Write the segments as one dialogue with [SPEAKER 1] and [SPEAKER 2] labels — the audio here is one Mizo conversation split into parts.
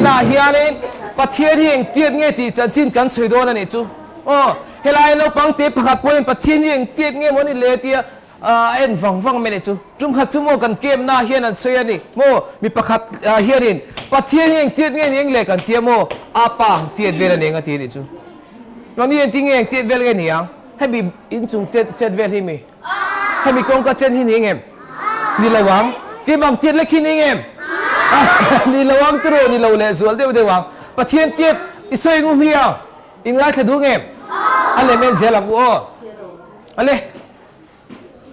[SPEAKER 1] Vawiinah hianin Pathian hi engtiat nge tih chanchin kan sawi dawn a nih chu. Aw, helai naupang te pakhat pawhin Pathian hi engtiat nge maw ni le tia a en vang vang mai a nih chu. Tum khat chu maw kan camp na hian an sawi a ni maw, mi pakhat hianin Pathian hi engtiat nge ni eng le kan tia maw, a pa ang tiat vel a ni eng a ti a nih chu. Mahni engtin nge engtiat vel nge ni ang? Hemi inchung chet vel hi mi? Hemi kawngka chen hi ni ngem? Ni lo ang. Kim ang tiat lek hi ni ngem? Ni lo ang tiraw ni lo leh zual deuh deuh ang. Pathian tiat i sawi ngu hmi ang. I ngaithla duh ngem? A lem en zel ang u aw. Ale.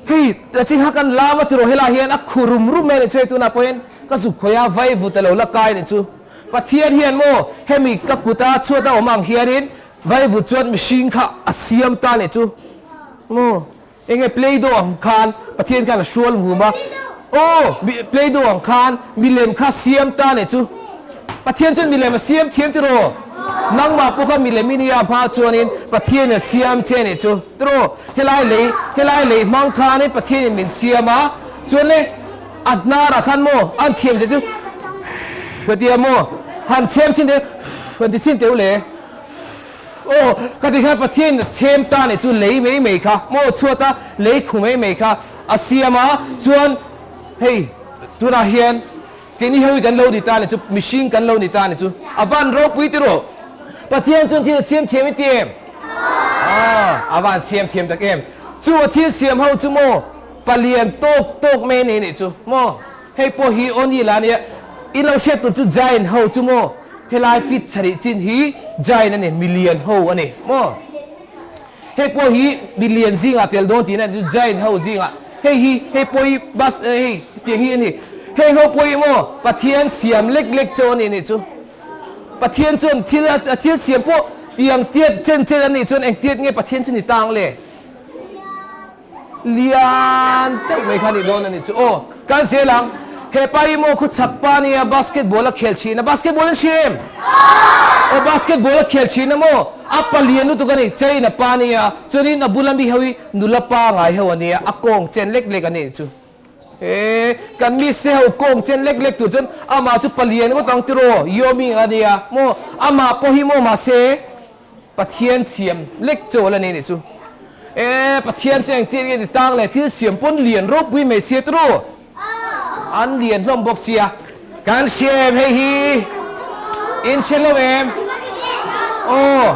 [SPEAKER 1] Hei chingha kan lam a tiraw helai hian a khu rum rum mai a nih chu hei tunah pawhin ka zuk khawih a vai vut a lo la kai a nih chu. Pathian hian maw hemi ka kuta chhuat a awm ang hianin Vaivut chuan mihring kha a siam ta nih chu maw? Enge play-doh ang khan Pathian khan a hrual mum a, aw play-doh ang khan milem kha siam ta nih chu. Pathian chuan milem a siam thiam tiraw? Nangmah pawh kha milem i nia hma chuanin Pathianin a siam che nih chu tiraw? Helai lei helai lei hmang khanin Pathianin min siam a, chuan le a hnarah khan maw an thiam zia chu ka tia maw? Han chhem chin teh han ti chin teh u le. Aw, ka ti khan Pathian chhem ta nih chu lei mai mai kha maw chhuat a lei khu mai mai kha a siam a, chuan hei tunah hian keini ho hi kan lo ni ta nih chu mihring kan lo ni ta nih chu a van ropui tiraw Pathian chuan thil a siam thiam i ti em? Aw, a van siam thiam tak em. Chu a thil siam ho chu maw palian tawk tawk mai a ni nih chu maw. Hei pawh hi aw ni la nia, i lo hriat tur chu giant ho chu maw helai fit sarih chin hi giant a ni, milian ho a ni maw. Hei pawh hi milian zingah tel dawn tihna chu giant ho zingah hei hi hei pawh hi bus hei tiang hi a ni. Heng ho pawh hi maw Pathian siam lek lek chu a ni nih chu. Pathian chuan thil a thil siam pawh tiang tiat chen chen a nih chuan engtiat nge Pathian chu ni tang le? Lian deuh mai kha nih dawn a nih chu aw. Kan zel ang. He pa hi maw khuchhak pa nia basketball a khel thin a. Basketball an hria em? Aw basketball a khel thin a maw? A pa lian lutuk a ni. China pa nia. Chuanin a bula mi ho hi nula pa ngai ho a nia. A kawng chen lek lek a nih chu. He kan mi se ho kawng chen lek lek tur chuan amah chu pa lian ngawt ang tiraw Yoming a nia maw? Amah pawh hi maw mahse Pathian siam lek chawl a ni nih chu. E, Pathian chu engtin nge ti tang le thil siam pawn lian ropui mai sia turu. An lian hlawm bawk sia. Kan hria em hei hi? In hre hlawm em? Aw,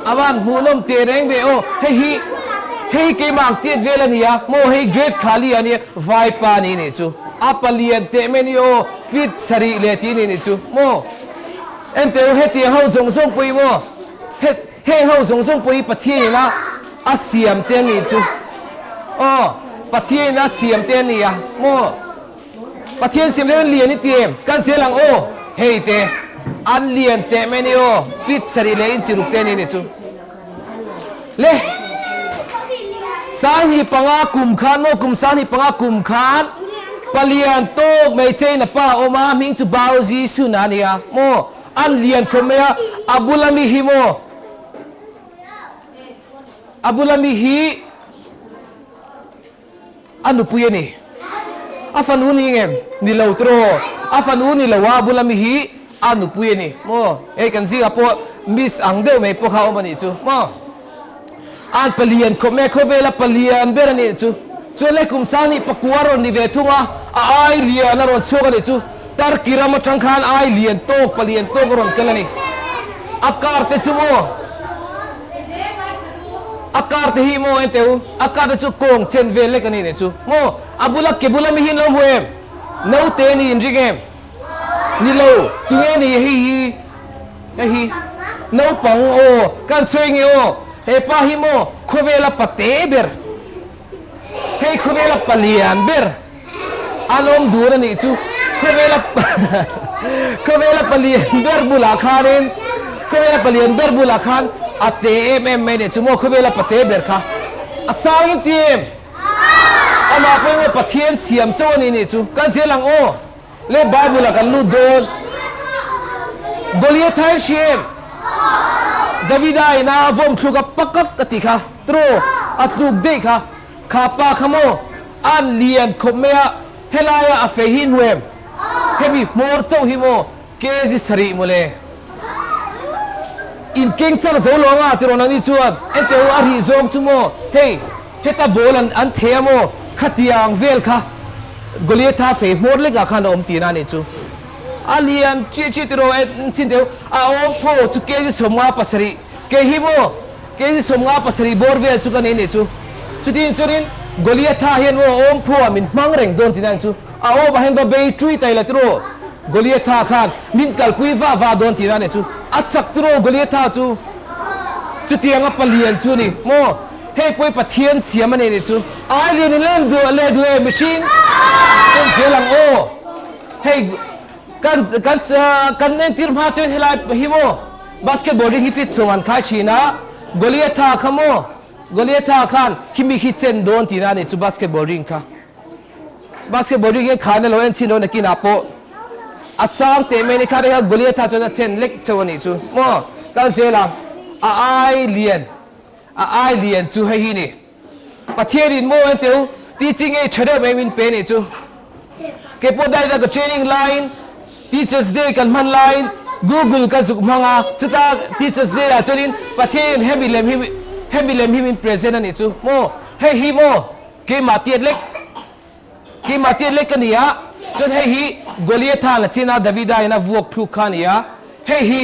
[SPEAKER 1] a van hmuhnawm teh reng ve aw. Hei hi, hei hi keimah ang tiat vel a nia. Maw hei Great Khali a nia, Vaipa a ni nih chu. A palian teh mai a ni aw, feet sarih leh tih a ni nih chu. Maw? Enteh u, hetiang ho zawng zawng pawh hi maw, heng ho zawng zawng pawh hi Pathianin a a siam te a nih chu. Aw, Pathianin a siam te a ni a maw. Pathian siam te an lian i ti em? Kan zel ang aw, hei te, an lian teh mai a ni aw, feet sarih leh inchi ruk te a ni nih chu. Le, 5005 kum khan maw, kum 55 kum khan palian tawk mai chein a pa a awm a, hming chu Bao Ji Sun a nia maw, an lian khawp mai a, a bula mi hi maw, a bula mi hi a nupui a ni, a fanu ni ngem? Ni lo tiraw, a fanu ni lo a, a bula mi hi a nupui a ni maw, hei kan zingah pawh miss ang deuh mai pawh kha a awm a nih chu maw. An palian khawp mai a, khawvela palian ber a nih chu. Chuan le kum sang nih pakua a rawn ni ve thung a, a ai lian a rawn chhuak a nih chu. Turkey ram atang khan ai lian tawk, palian tawk a rawn kal a ni. A car te chu maw, a car te hi maw enteh u, a car te chu kawng chen vel lek a ni nih chu maw. A bula ke bula mi hi an lo hmu em? Naute ni inring em? Ni lo, tunge ni hei hi? Hei hi naupang aw kan sawi nge aw he pa hi maw khawvela pate ber hei khawvela palian ber an awm dun a nih chu khawvela khawvela palian ber bulah khanin khawvela palian ber bulah khan a te em em mai nih chu maw khawvela pate ber kha a sang in ti em amah pawh emaw Pathian siam chauh a ni nih chu kan zel ang aw. Le Bible ah kan lut dawn. Goliath hi hria em? Davida in a vawm thluk a pakak a ti kha tro a thluk daih kha kha pa kha maw an lian khawp mai a helai ah a fei hi hnu em? Hemi hmawr chauh hi maw? Kg sarih mawle. In keng char zo lo anga tirawn ani chuan enteh u a rih zawng chu maw hei heta ball an an thei a maw khatiang vel kha Goliatha fei hmawr lek ah khan a awm tihna anih chu. A lian chiah chiah tiraw en chin deuh a awm phaw chu kg 57 kei hi maw kg 57 bawr vel chu ka nei anih chu. Chutin chuanin Goliatha hian maw awm phaw ah min hmang reng dawn tihna anih chu. A awm ah hian va bei ṭui ta ila tiraw Goliatha khan min kalpui vah vah dawn tihna anih chu. A chak tiraw Goliatha chu chutianga palian chu a ni maw? Hei pawh hi Pathian siam a ni anih chu. Ai lian in len duh leh duh e mihring en zel ang aw. Hei kan kan kan entir hma chuan helai hi maw basketball ring hi fit sawm an khai thin a Goliatha kha maw Goliatha khan khimi khi chen dawn tihna anih chu basketball ring kha. Basketball ring hian khan a lo en chin lo nakinah pawh a sang teh mai a ni kha kha Goliatha chuan a chen lek chauh a nih chu maw kal zel ang a ai lian a ai lian chu hei hi ni Pathianin maw en teu teaching ei tha deuh mai min pe nih chu kei pawh daida ka training laiin Teachers Day kan hman laiin Google ka zuk hmang a chuta Teachers Day ah chuanin Pathianin hemi lem hi hemi lem hi min present a nih chu maw hei hi maw Keimah tiat lek Keimah tiat lek ka ni a, chuan hei hi Goliatha na chin a Davida in a vuak thluk kha a ni a, hei hi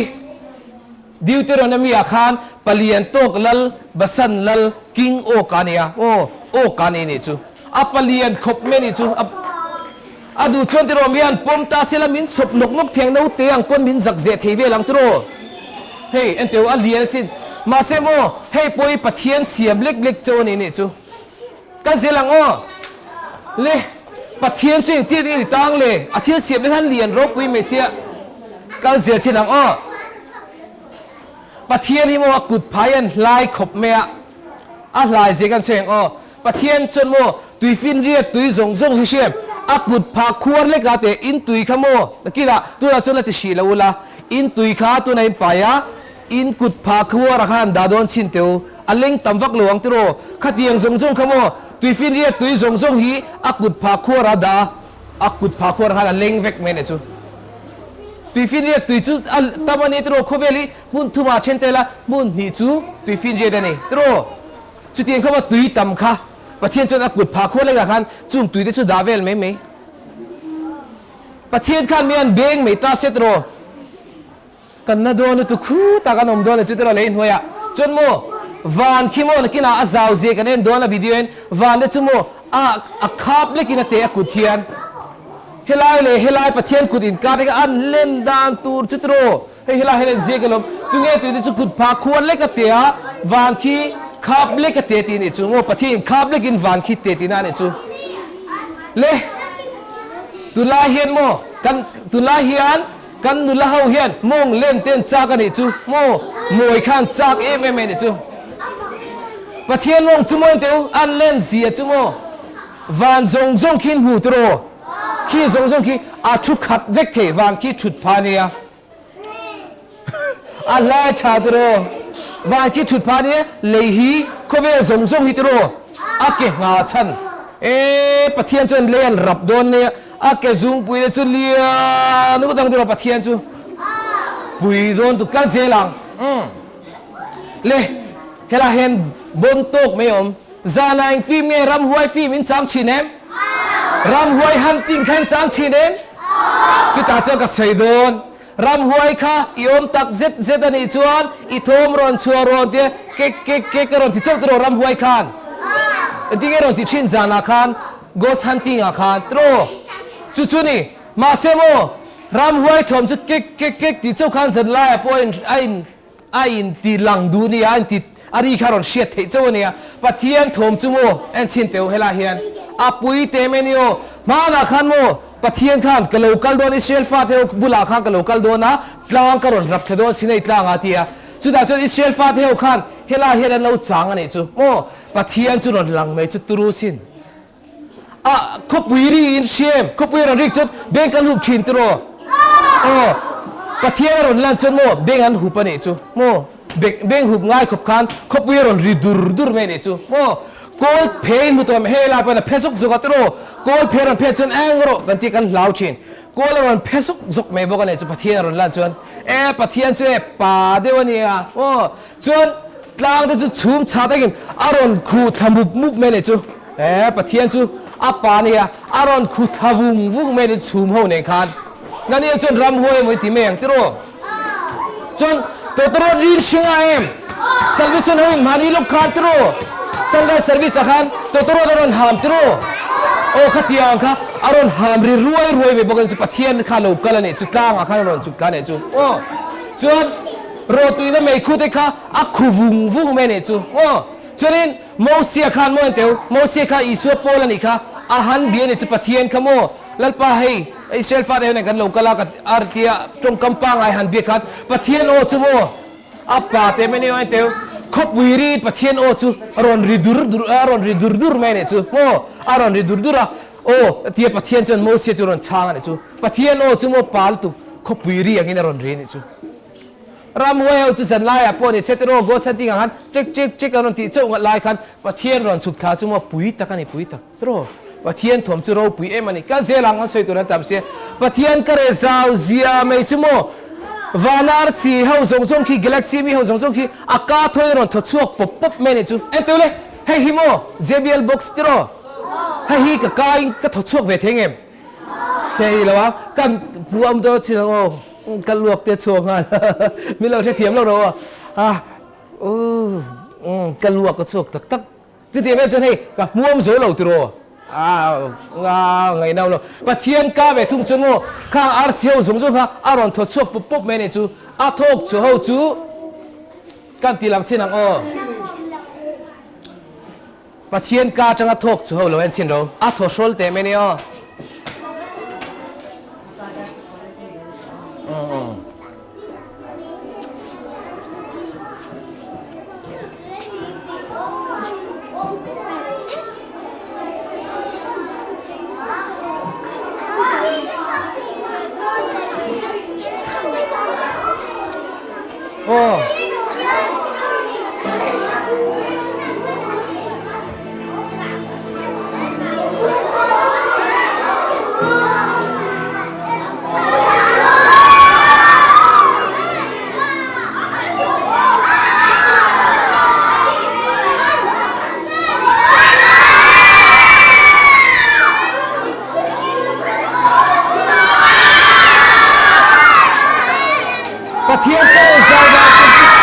[SPEAKER 1] Deuteronomy ah khan Palian tawk lal Basan lal King Og a ni a, aw Og a ni nih chu a palian khawp mai a nih chu a a duh chuan tiraw mian pawm ta sela min chhawp nawk nawk thei ang naute ang pawn min zak zeh thei vel ang tiraw hei enteu a lian asin mahse maw hei pawh hi Pathian siam lek lek chauh a ni nih chu. Kan zel ang aw. Le, Pathian chu engtir nge ni tang le? A thil siam te khan lian ropui mai sia. Kal zel chin ang aw. Pathian hi maw a kut phai an hlai khawp mai a. A hlai zia kan sawi ang aw. Pathian chuan maw tuifinriat tui zawng zawng hi hriam a kut phah khuar lek a teh in tui kha maw nakinah tunah chuan a ti hrih lo ula in tui kha tunah in pai a In kut phah khuara khan dah dawn chhin teh u, a leng tam vak lo ang tiraw? Khatiang zawng zawng kha maw? Tuifinriat tui zawng zawng hi a kut phah khuara dah a, a kut phah khuara khan a leng vek mai a nih chu. Tuifinriat tui chu a tam a ni tiraw? Khawvel hi hmun thumah then tel a, hmun hnih chu tuifinriat a ni tiraw? Chutiang kha maw tui tam kha Pathian chuan a kut phah khuar lengah khan chung tui te chu dah vel mai mai. Pathian khan mi an beng mai ta se tiraw? Kan na dawn lutuk khu tak an awm dawn a chu tiraw lei hnuaiah chuan maw van khi maw nakinah a zau zia kan en dawn a video in van te chu maw a a khap lekin a teh a kut hian helai leh helai Pathian kut inkar te kha an hlen dan tur chu tiraw hei helai hian an ziak alawm tunge tui te chu kut phah khuan lek a teh a van khi khap lek a teh tih a nih chu maw Pathian in khap lekin van khi teh tihna a nih chu le tunlai hian maw kan tunlai hian Kan nula ho hian mawng len te an chak a nih chu maw? Mawi kha an chak em em a nih chu. Pathian mawng chu maw teu an len zia chu maw? Van zawng zawng khi in hmu tiraw? Khi zawng zawng khi a thu khat vek thei van khi thut pha a nia. A hlai tha tiraw? Van khi thut pha a nia, lei hi khawvel zawng zawng hi tiraw? A ke hna chhan e Pathian chuan lei an rap dawn nia. A ke zungpui te chu lian ut ang tiraw Pathian chu pui dawn tuk tlat zel ang. Umm. Le, helai hian bawn tawk mai a awm. Zana eng film nge ramhuai film in chang thin em? Ramhuai hunting kha in chang thin em? Chutah chuan ka sawi dawn. Ramhuai kha i awm tak zet zet a nih chuan i thawm rawn chhuah rawn che kek kek kek a rawn ti chauh tiraw ramhuai khan? Engtin nge rawn ti thin zanah khan ghost hunting ah khan tiraw? Chu chu ni. Mahse maw ramhuai thawm chu kek kek kek tih chauh khan zanlaiah pawh a in a in A inti lang duh nia, a inti a ri kha rawn hriat theih chauh a nia. Pathian thawm chu maw en chhin teh u helai hian a pui teh mai a ni aw. Hmanah khan maw Pathian khan ka lo kal dawn Israel fate ho bulah khan ka lo kal dawn a, tlang ka rawn rap thla dawn Sinai tlangah a ti a. Chutah chuan Israel fate ho khan helai hian an lo chang a nih chu maw Pathian chu rawn lang mai chu turu sin. A khawpui ri in hriam, khawpui a rawn rik chuan beng kan hup thin tiraw? Aw, Pathian a rawn lan chuan maw beng an hup a nih chu maw? Beng hup ngai khawp khan khawpui a rawn ri dur dur mai a nih chu maw? Kawl phe in hmu tawh em? Hei lai pawhin a phe zuk zuk a tiraw? Kawl phe a rawn phe chuan eng rawh kan tih kan hlau thin. Kawl a rawn phe zuk zuk mai bawk a nih chu Pathian a rawn lan chuan e Pathian chu e pa deuh a nia aw chuan tlang te chu chhum chha takin a rawn khuh thla mup mup mai a nih chu e Pathian chu a pa a nia a rawn khuh thla vung vung mai a nih chhum ho nen khan nania chuan ramhuai emaw i ti mai ang tiraw. Chuan tawtawrawt rin hring a em? Salvation ho in mahni lawk khan tiraw? Sunrise service ah khan tawtawrawt a rawn ham tiraw? Aw khatiang kha a rawn ham ri ruai ruai mai bawk a ni chu Pathian kha lo kal a nih chu tlang ah khan a rawn chhuk thla a nih chu aw. Chuan rawtuina meikhu te kha a khu vung vung mai a nih chu aw. Chuanin Mosia khan maw enteu Mosia kha Isua pawl a nih kha a han bia a nih chu Pathian kha maw Lalpa hei Israel fate hian kan lo kal a ka a tia tawngkam pangngai han biak khan Pathian aw chu maw a pa te mai nia enteu khawpui ri Pathian aw chu a rawn ri dur dur a rawn ri dur dur mai a nih chu maw a rawn ri dur dur a aw tia Pathian chuan Mosia chu a rawn chhang a nih chu Pathian aw chu maw pa lutuk khawpui ri angin a rawn ri a nih chu. Ramhuai ho chu zan laiah pawh ni se tiraw Ghost hunting ah khan ṭik ṭik ṭik an rawn tih chauh ngat lai khan Pathian rawn chhuk thla chu maw pui tak a ni pui tak tiraw Pathian thuam chu ropui em a ni kal zel ang an sawi tur an tam sia Pathian ka reh zau zia mai chu maw Vanar chi ho zawng zawng khi Galaxy mi ho zawng zawng khi a ka thawiin a rawn thaw chhuak pawp pawp mai a nih chu enteu le hei hi maw JBL box tiraw hei hi ka ka in ka thaw chhuak ve thei ngem Thei lo a, kan pu am dawn chin ang aw, ka luak te chhuak nghal min lo hrethiam lo ro a, u ka luak ka chhuak tak tak chutiang em chuan hei ka hmuam zo lo tiraw a nga ngaihna awm lo Pathian ka ve thung chuan maw khang arsi ho zawng zawng kha a rawn thaw chhuak pawp pawp mai a nih chu a thawk chhuah ho chu kan ti lang chin ang aw. Pathian ka atanga thawk chu ho lo en chhin ro. A thaw hrawl teh mai nia. Aw. Pathian ka rawn zai dan tur chu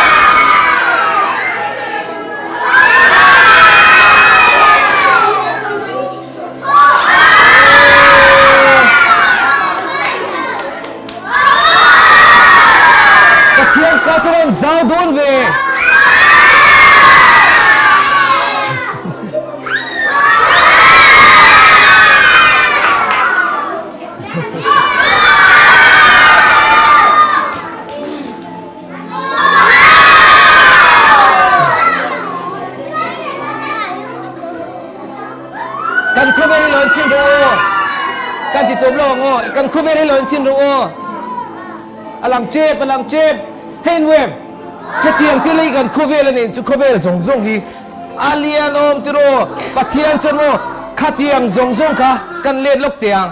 [SPEAKER 1] Pathian ka chu rawn zau dawn ve. Kan khawvel hi lo in chhin rawh aw. Kan ti tawp lo ang aw. Kan khawvel hi lo in chhin rawh aw. A lang tep, a lang tep. Hei nuam. Hetiang thil hi kan khawvel a nih chu khawvel zawng zawng hi a lian awm tiraw Pathian chuan maw khatiang zawng zawng kha kan let lawk teh ang.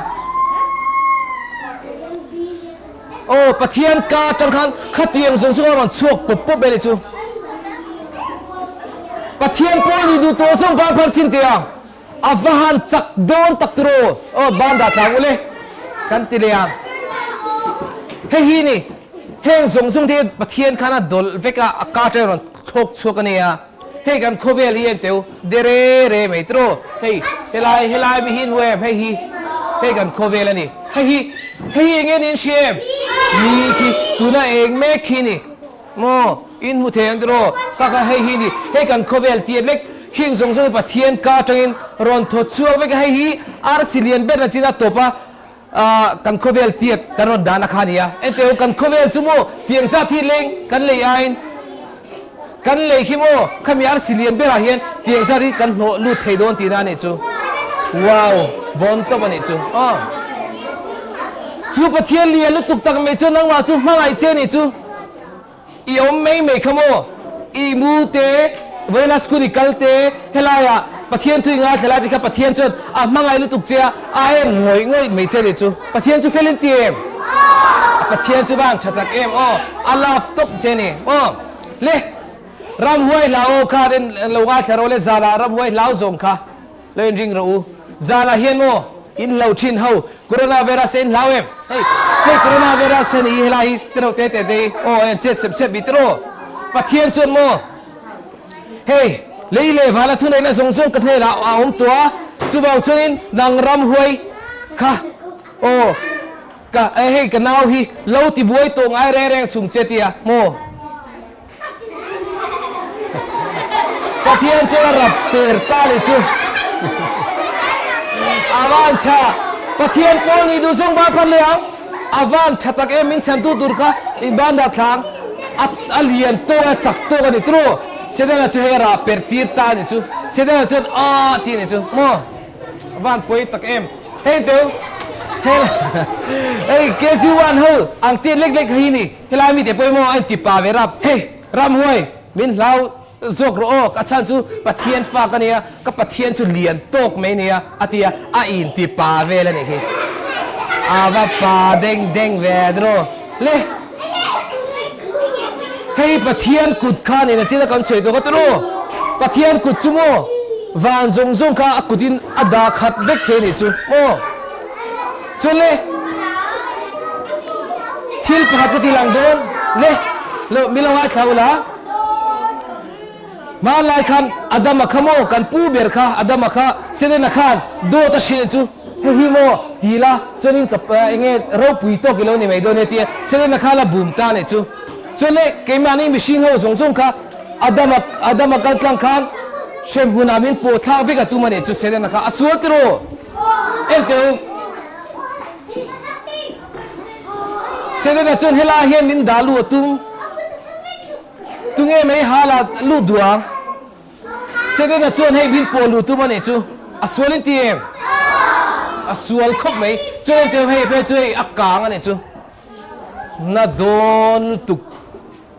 [SPEAKER 1] Aw Pathian ka atang khan khatiang zawng zawng a rawn chhuak pawp pawp mai a nih chu. Pathian pawl nih duh tawh zawng ban phar chin teh ang. A va han chak dawn tak tiraw aw ban dah tlang ule kan ti leh ang. Hei hi ni heng zawng zawng te hi Pathian khan a dawlh vek a a ka atang a rawn thlawk chhuak a nia. Hei kan khawvel hi en teu de re re mai tiraw hei helai helai mi hi in huai em hei hi hei kan khawvel a ni. Hei hi hei hi eng nge niin hria em? Ni khi tuna eng mek khi ni. Maw? In hmu thei ang tiraw? Ka kha hei hi ni, hei kan khawvel tiat vek, khing zawng zawng hi Pathian ka atangin rawn thaw chhuak vek a, hei hi arsi lian ber na chin a tawp a, kan khawvel tiat kan rawn dan a kha a ni a. Enteh kan khawvel chu maw tiang zat hi leng kan lei aiin kan lei khi maw khami arsi lian berah hian tiang zat hi kan hnawh lut thei dawn tihna a nih chu. Wow! Bawn tawp a nih chu. Aw. Chu Pathian lian lutuk tak mai chuan nangmah chu hmangaih che a nih chu. I awm mai mai kha maw? I mu te, vawiina school i kal te, helaiah Pathian thu i ngaithla lai tikha Pathian chuan a hmangaih lutuk che a, a en ngawih ngawih mai che nih chu. Pathian chu fel in ti em? A Pathian chu vang tha tak em aw, a love tawp che ni aw. Le, ramhuai hlau aw kha en lo ngaithla rawh le, zanah ramhuai hlau zawng kha lo in ring rawh u. Zanah hian maw in hlo thin ho, Corona virus a in hlau em? Hei, hei Corona virus a ni hi helai hi tiraw te te te hi aw en chet sep sep i tiraw. Pathian chuan maw Hei, lei leh vala thuneihna zawng zawng ka hnenah a awm tawh a, chuvang chuanin nang ramhuai kha aw ka hei ka nau hi lo ti buai tawh ngai reng reng sung che tia maw? Pathian chuan a rap ter ta leh chu a van tha Pathian pawl nih duh zawng ban phan leh ang. A van tha tak em min chhantu tur kha in ban dah thlang a a lian tawk a chak tawk a ni tru Sedana chu hei a rah perh tir ta a ni chu Sedana chuan aah tih a ni chu maw a van pawi tak em hei teu hei hei KG one ho ang tiat lek lek hi ni helai mite pawimawh a inti pa ve rap hei ramhuai min hlau Zawk rawh aw, ka chhan chu Pathian fa ka nia, ka Pathian chu lian tawk mai nia, a ti a, a inti pa vel a nih hi. A va pa deng deng ve draw le. Hei Pathian kut kha nen a chin a kan sawi tawh ka ti ru. Pathian kut chu maw van zawng zawng kha a kutin a dah khat vek thei a nih chu maw. Chuan le thil pakhat ka ti lang dawn le, lo mi lo ngaithla ula. Hmanlai khan Adama kha maw kan pu ber kha Adama kha Selena khan dawt a hrilh chu hei hi maw ti la chuanin ka enge ropui tawk ilo ni mai dawn e tia Selena kha la bum ta leh chu chuan le keimahni mihring ho zawng zawng kha Adama Adama kal tlang khan hremhmunah min pawh thlak vek a tum a nih chu Selena kha a sual tiraw engteu Selena chuan helai hian min dah luh a tum. Tunge mai hala lut duh ang? Selena chuan hei min pawh luh tum a nih chu. A sual in ti em? A sual khawp mai. Chuan engtiang hei phei chu hei a kang a nih chu. Na dawn lutuk.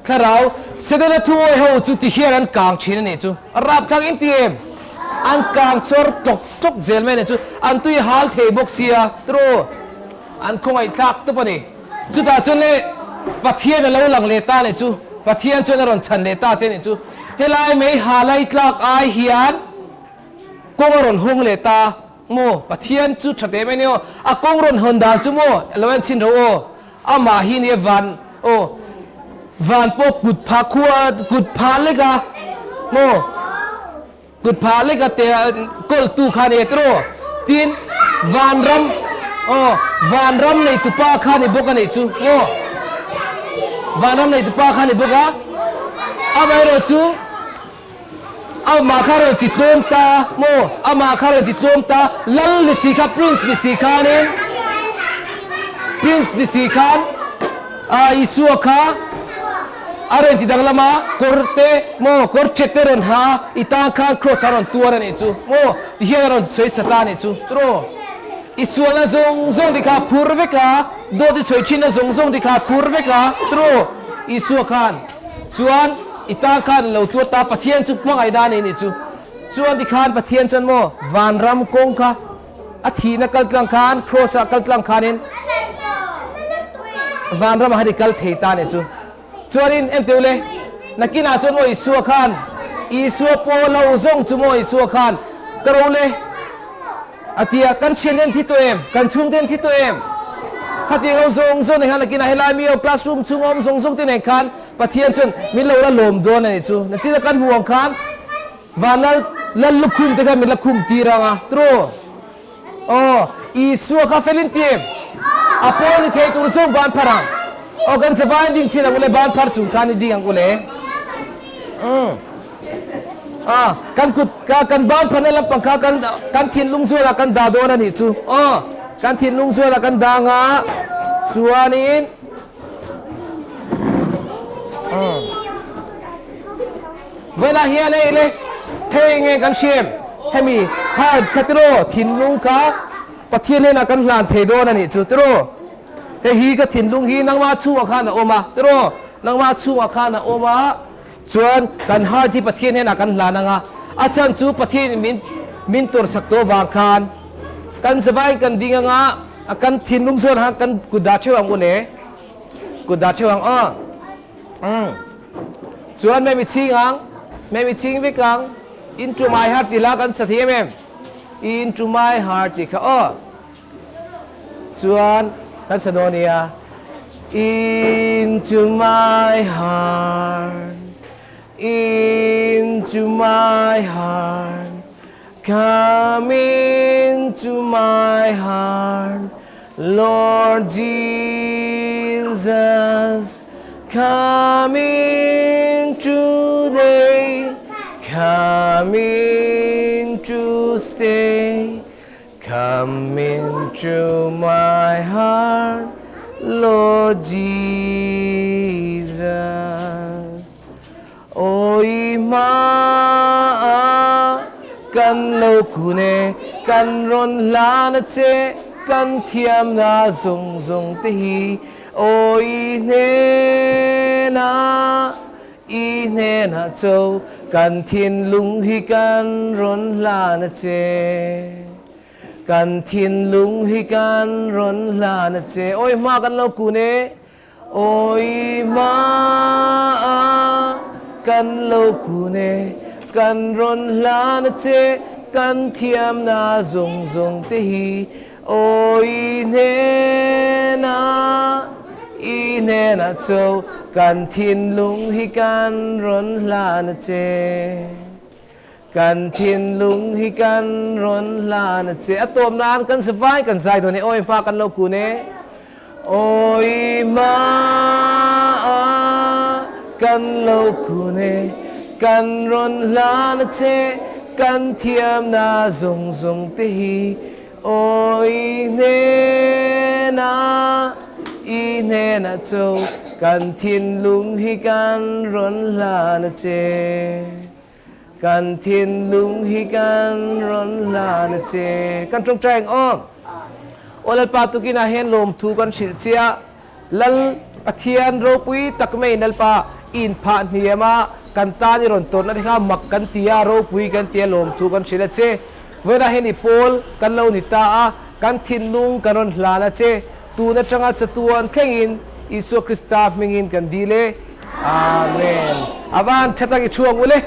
[SPEAKER 1] Thlarau Selena thuawi ho chu ti hian an kang thin a nih chu. A rapthlak in ti em? An kang chawr tlawk tlawk zel mai a nih chu. An tui hal thei bawk sia. Tiraw? An khawngaih thlak tawp a ni. Chutah chuan le Pathian a lo lang leh ta nih chu. Pathian chuan a rawn chhan leh ta che nih chu. Helai mei ha lai tlak ai hian kawng a rawn hawng leh ta maw? Pathian chu tha teh mai nia aw. A kawng rawn hawn dan chu maw lo en chhin ro aw. Amah hi nia van aw van pawh kut phah khua kut phah lek a maw? Kut phah lek a te kawltu kha ni tiraw? Tin, vanram, aw, vanram neitupa kha ni bawk a nih chu, aw, vanram neitupa kha ni bawk a, amaherawh chu amah kha rawn ti tlawm ta maw, amah kha rawn ti tlawm ta, lal ni si kha, prince ni si khanin, prince ni si khan, ah, Isua kha, A rawn ti danglam a, kawr te maw, kawr ṭhet te rawn ha a, i tan khan cross a rawn tuar a nih chu maw, ti hian a rawn sawi sa ta a nih chu tiraw. I sualna zawng zawng te kha a phur vek a, dawt i sawi ṭhinna zawng zawng te kha a phur vek a tiraw. Isua khan chuan i tan khan a lo tuar ta, Pathian chu hmangaihna a nei a nih chu. Chuan tikhan Pathian chuan maw vanram kawng kha A thihna kal tlang khan, Cross ah kal tlang khanin vanram ah han i kal thei ta nih chu. Chuanin enteu le, nakinah chuan maw Isua khan, Isua pawl ho zawng chu maw Isua khan ka ro le a ti a, kan thian te an thi tawh em? Kan chhung te an thi tawh em? Khatiang ho zawng zawng nen khan nakinah helai mi ho classroom chhunga awm zawng zawng te nen khan Pathian chuan min lo la lawm dawn a nih chu. Nachina kan hmuh ang khan Van lal lal lukhum te kha min la khum tir ang a, true. Aw, Isua kha fel in ti em? A pawl ni thei tur zawng ban phar ang. Aw, kan zavai in ding chin ang ule, ban phar chung khan i ding ang ule. Umm. Ah, kan kut ka kan ban pharna lampang kha kan kan thinlung zualah kan dah dawn a nih chu. Aw, kan thinlung zualah kan dah ang a, chuanin Umm. Vawiinah hian hei le hei nge kan hriam hemi heart kha tiraw thinlung kha Pathian hnenah kan hlan thei dawn a nih chu tiraw hei hi ka thinlung hi nangmah chhungah khan a awm a tiraw nangmah chhungah khan a awm a chuan kan heart hi Pathian hnenah kan hlan ang a. A chhan chu Pathianin min min tawrhsak tawh vang khan kan zavaiin kan ding anga a kan thinlung zawn khan kan kut dah theuh ang u le. Kut dah theuh ang aw. Umm. Chuan memi ching ang, memi ching vek ang. Into my heart tih hla kan sa thei em em? Into my heart tih kha aw. Chuan kan sa dawn nia. Into my heart, into my heart, come into my heart, Lord Jesus, come in today, come in to stay. Come into my heart, Lord Jesus. Aw i hma kan lo kun e, kan rawn hlan a che, kan thiamna zawng zawng te hi. Aw i hnenah, i hnenah cho, kan thinlung hi kan rawn hlan a che. Kan thinlung hi kan rawn hlan a che. Awi hma kan lo kun e. Awi hma kan lo kun e. Kan rawn hlan a che. Kan thiamna zawng zawng te hi. Awi hnenah, i hnenah cho. Kan thinlung hi kan rawn hlan a che. Kan thinlung hi kan rawn hlan a che. A tawp nan kan savai kan zai dawn e. Awi hma kan lo kun e. Awi hma kan lo kun e. Kan rawn hlan a che. Kan thiamna zawng zawng te hi. Awi hnenah, i hnenah cho. Kan thinlung hi kan rawn hlan a che. Kan thinlung hi kan rawn hlan a che. Kan tawngtai ang aw. Aw Lalpa tukinah hian lawmthu kan hrilh chiah. Lal Pathian ropui tak mai Lalpa i inphah hniam a, kan tan i rawn tawrhna te kha mak kan ti a, ropui kan ti a, lawmthu kan hrilh a che. Vawiinah hian i pawl kan lo ni ta a, kan thinlung kan rawn hlan a che. Tun atanga chatuan thlengin Isua Krista hmingin kan dil e. Amen. A van tha tak i thu ang u le.